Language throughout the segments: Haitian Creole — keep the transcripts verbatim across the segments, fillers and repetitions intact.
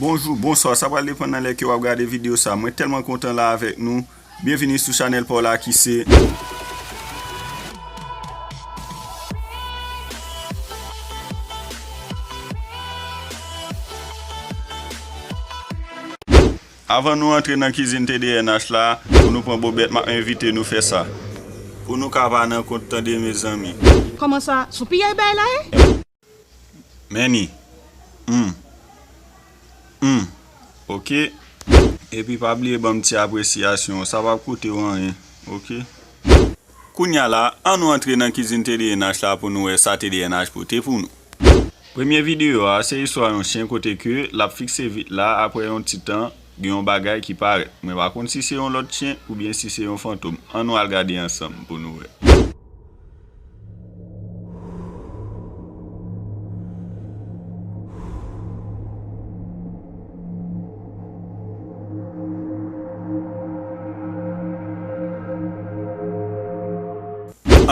Bonjou, bonswa, sa pral depann nan lè ke w ap gade videyo sa. Mwen tèlman kontan la avèk nou. Byenvini sou chanèl pa w la ki se. Avan nou antre nan kizin T D N H la, pou nou pran bobèt, m ap envite nou fè sa. Pou nou ka pa nan kont tande, mezanmi. Kòman sa? Sou piyay bay la ye? Meni. Hmm. Hmm. Oke. Epi pa bliye ban m ti apresyasyon. Sa p ap koute w anyen. Oke. Kounye a la, an nou antre nan kizin T D N H la pou nou wè sa T D N H pote pou nou. Premye videyo a, se istwa yon chen kote ke l ap fikse vit la, apre yon ti tan, gen yon bagay ki parèt. Mwen pa konn si se yon lòt chen oubyen si se yon fantom. An nou al gade ansanm pou nou wè.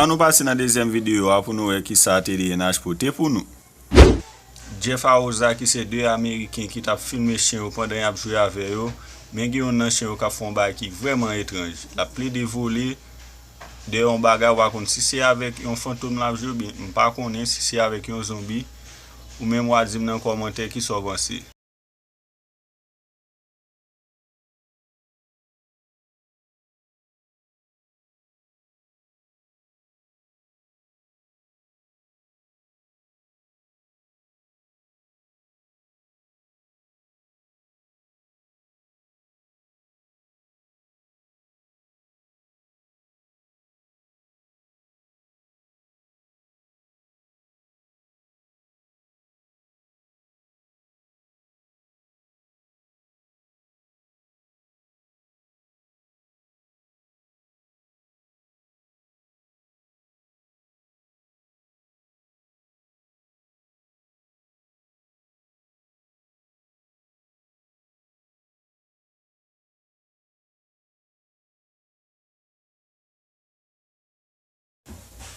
An nou pase nan dezyèm videyo a pou nou wè kisa T D N H pote pou nou. Jeff Arosa ki se de Ameriken ki t ap filme chen yo pandan y ap jwe avè yo, men gen youn nan chen yo k ap fè yon bagay ki vrèman etranj. L ap plede vole dèyè yon bagay, w pa konn si se avèk yon fantom l ap jwe oubyen m pa konnen si se avèk yon zonbi. Ou menm w a di m nan kòmantè kisa w panse.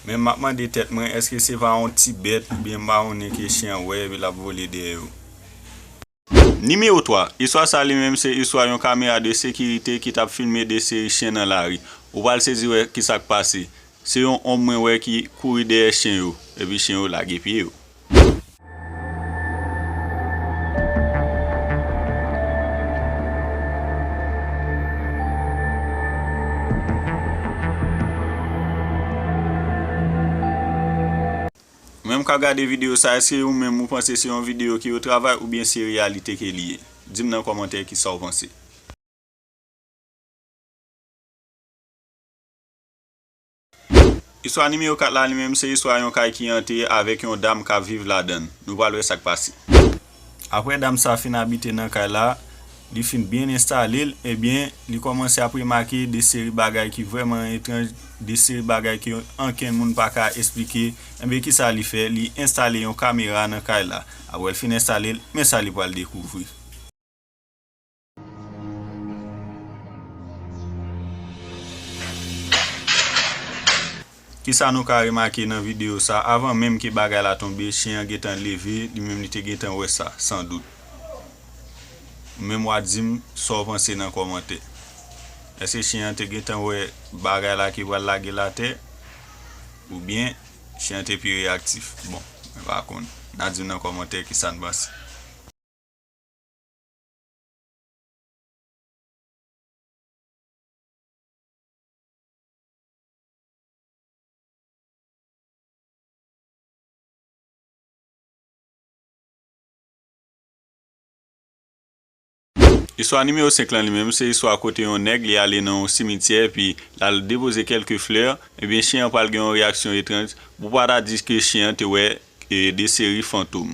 Men m ap mande tèt mwen, èske se pa yon ti bèt oubyen mawonnen ke chen an wè epi l ap vole dèyè yo? Nimewo twa, istwa sa li menm se istwa yon kamera de sekirite ki t ap filme de seri chen nan lari. Ou pral sezi wè kisa k pase. Se yon onm mwen wè ki kouri dèyè chen yo, epi chen yo lage pye yo. Ou menm k ap gade videyo sa, èske ou menm ou panse se yon videyo ki yo travay oubyen se reyalite ke li ye? Di m nan kòmantè kisa w panse. Istwa nimewo kat la, li menm, se istwa yon kay ki ante avèk yon dam k ap viv ladan l. Nou pral wè sa k pase. Apre dam sa fin abite nan kay la, li fin byen enstale l, ebyen, li kòmanse ap remake de seri bagay ki vrèman etranj, de seri bagay ke ankenn moun pa ka esplike. Enben, kisa li fè? Li enstale yon kamera nan kay la. Apre l fin enstale l, men sa li pral dekouvri. Kisa nou ka remake nan videyo sa? Avan menm ke bagay la tonbe, chen an gentan leve, li menm li te gentan wè sa, san dout. Ou menm w a di m sa w panse nan kòmantè. Èske chen an te gentan wè bagay la ki pral lage l atè? Oubyen chen an te pi reyaktif? Bon, mwen pa konn. N a di m nan kòmantè kisa n panse. Istwa nimewo senk lan li menm, se istwa kote yon nèg li ale nan yon simityè epi l al depoze kèlke flè, ebyen chen an pral gen yon reyaksyon etranj. Ou pa ta di ke chen an te wè e de seri fantom.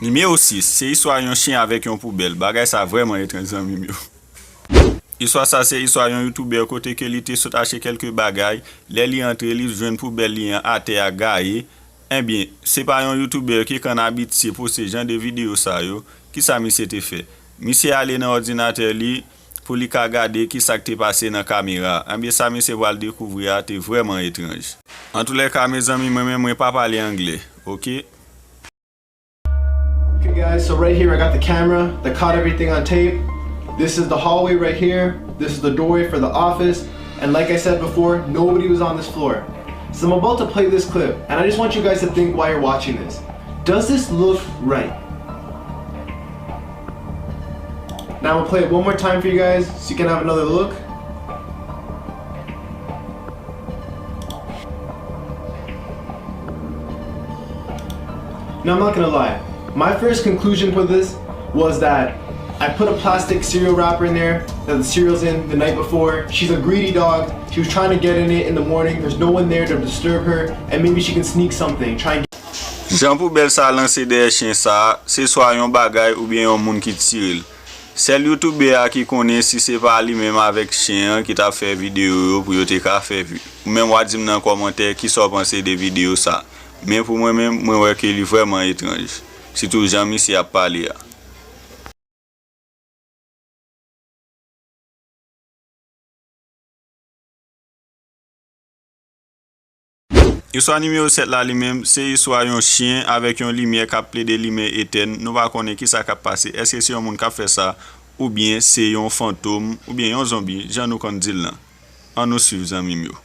Nimewo sis, se istwa yon chen avèk yon poubèl. Bagay sa vrèman etranj, zanmi m yo. Istwa sa se istwa yon youtubè kote ke li te sot achte kèlke bagay. Lè li antre, li jwenn poubèl li an atè a gaye. Ebyen, se pa yon youtubè ki konn abitye poste jan de videyo sa yo. Kisa misye te fè? Misye ale nan òdinatè li pou li ka gade kisa k te pase nan kamera a. Ebyen, sa misye pral dekouvri a te vrèman etranj. Antoulèka, mezanmi, mwen menm, mwen pa pale anglè, oke? Okay, guys, so right here I got the camera that caught everything on tape. This is the hallway right here. This is the doorway for the office. And like I said before, nobody was on this floor. So I'm about to play this clip, and I just want you guys to think while you're watching this. Does this look right? Now I'm gonna play it one more time for you guys so you can have another look. Now, I'm not gonna lie. My first conclusion for this was that I put a plastic cereal wrapper in there that the cereal's in the night before. She's a greedy dog. She was trying to get in it in the morning. There's no one there to disturb her, and maybe she can sneak something, try and Jan poubèl sa lanse dèyè chen sa, se swa yon bagay oubyen yon moun ki tire l. Sèl youtubè a ki konnen si se pa li menm avèk chen an ki t ap fè videyo yo pou yo te ka fè vi. Ou menm w a di m nan kòmantè kisa w panse de videyo sa. Men pou mwen menm, mwen wè ke li vrèman etranj. Sitou jan misye ap pale a. Istwa nimewo sèt la li menm, se istwa yon chen avèk yon limyè k ap plede limen etèn. Nou pa konnen kisa k ap pase. Èske se yon moun k ap fè sa? Oubyen se yon fantom? Oubyen yon zonbi? Jan nou konn di l lan. Ann nou swiv zanmi m yo.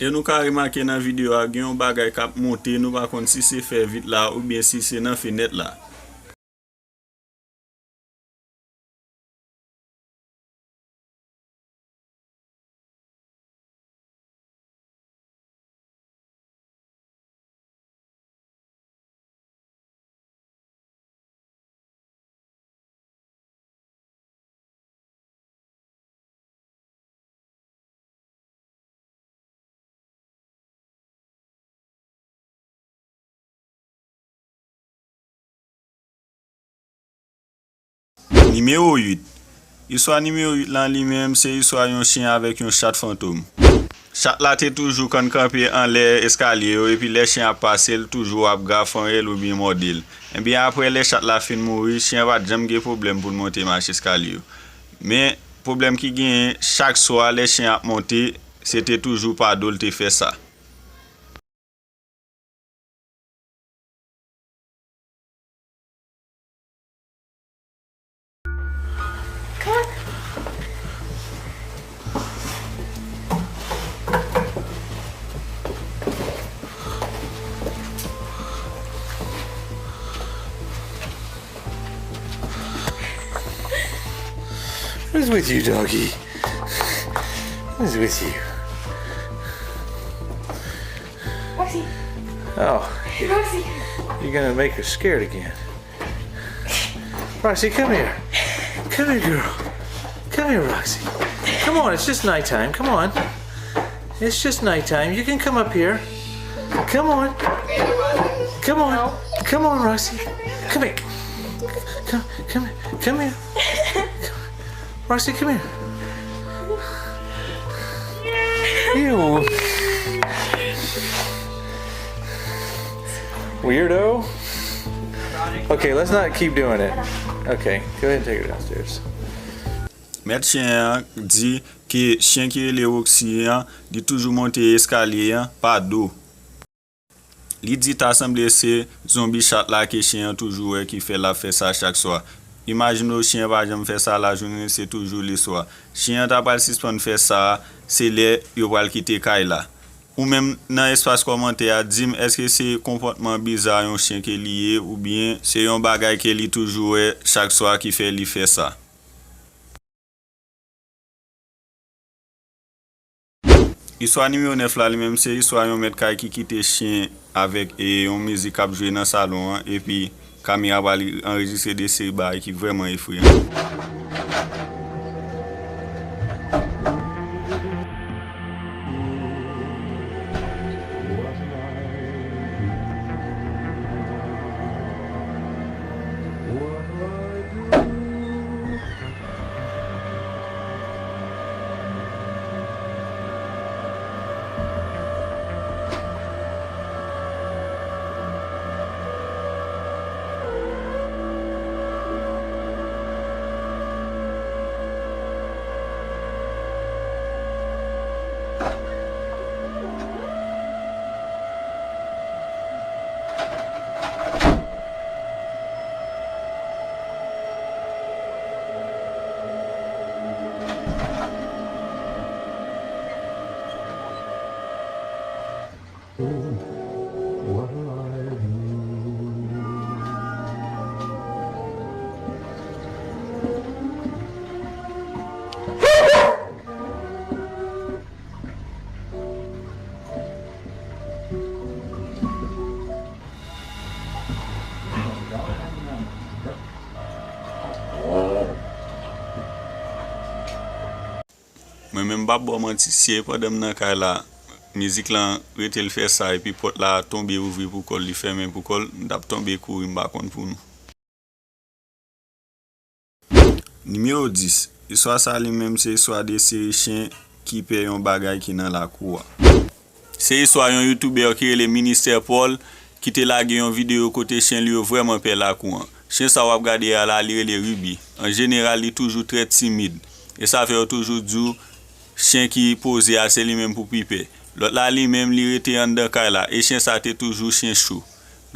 E nou ka remake nan videyo a, gen yon bagay k ap monte, nou pa konn si se fè vit la oubyen si se nan fenèt la. Nimewo uit. Istwa nimewo uit lan li menm, se istwa yon chen avèk yon chat fantom. Chat la te toujou konn kanpe anlè eskalye yo, epi lè chen ap pase, l toujou ap gafanrye l oubyen mòde l. Ebyen, apre lè chat la fin mouri, chen an pa t janm gen pwoblèm pou l monte mache eskalye yo. Men, pwoblèm ki genyen, chak swa lè chen ap monte, se te toujou pa do l te fè sa. What is with you, doggy? What is with you? Roxy, Oh, Roxy. You're gonna make her scared again. Roxy, come here. Come here, girl. Come here, Roxy. Come on, it's just nighttime. Come on. It's just nighttime. You can come up here. Come on. Come on. Come on, Roxy. Come here. Come, come, come here. Roxy, come here. Ew. Weirdo. Okay, let's not keep doing it. Okay, go ahead and take her downstairs. Mèt chen an di ke chen ki rele Roxy an, li toujou monte eskalye an pa do. Li di ta sanble se zonbi chat la ke chen an toujou wè ki fè l ap fè sa chak swa. Imajine w, chen an pa janm fè sa lajounen, se toujou leswa. Chen an ta pral sispann fè sa, se lè yo pral kite kay la. Ou menm nan espas kòmantè a, di m èske se konpòtman biza yon chen ke li ye, oubyen se yon bagay ke li toujou wè chak swa ki fè li fè sa? Istwa nimewo nèf la, li menm, se istwa yon mèt kay ki kite chen avèk, e, yon mizik k ap jwe nan salon an, epi kamera pa li anrejistre de seri bagay ki vrèman efreyan. Mwen menm, m p ap ba w manti, si e pandan m nan kay la, mizik lan rete l fè sa, epi pòt la tonbe ouvri pou kò l, li fèmen pou kò l, m t ap tonbe kouri, m pa konn pou nou. Nimewo dis. Istwa sa li menm se istwa de seri chen ki pè yon bagay ki nan lakou a. Se istwa yon youtubè ki rele Ministè Paul ki te lage yon videyo kote chen li yo vrèman pè lakou an. Chen sa w ap gade a la, li rele Ruby. An jeneral, li toujou trè timid. E sa fè yo toujou di w chen ki poze a se li menm pou pi pè. Lòt la li menm, li rete anndan kay la, e chen sa te toujou chen cho.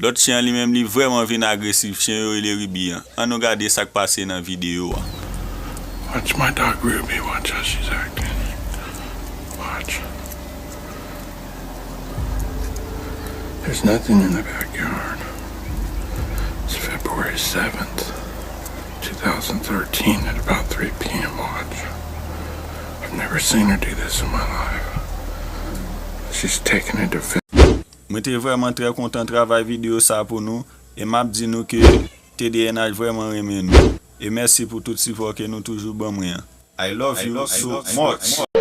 Lòt chen an li menm, li vrèman vin agresif, chen yo rele Ruby an. Ann nou gade sa k pase nan videyo a. Watch my dog Ruby, watch how she's acting. Watch. There's nothing in the backyard. It's February seventh, two thousand thirteen, at about three p m. Watch. I've never seen her do this in my life. She's taking it to Mwen te vrèman trè kontan travay videyo sa pou nou, e m ap di nou ke T D N H vrèman renmen nou. E mèsi pou tout sipò ke nou toujou ban mwen an. I love you so much.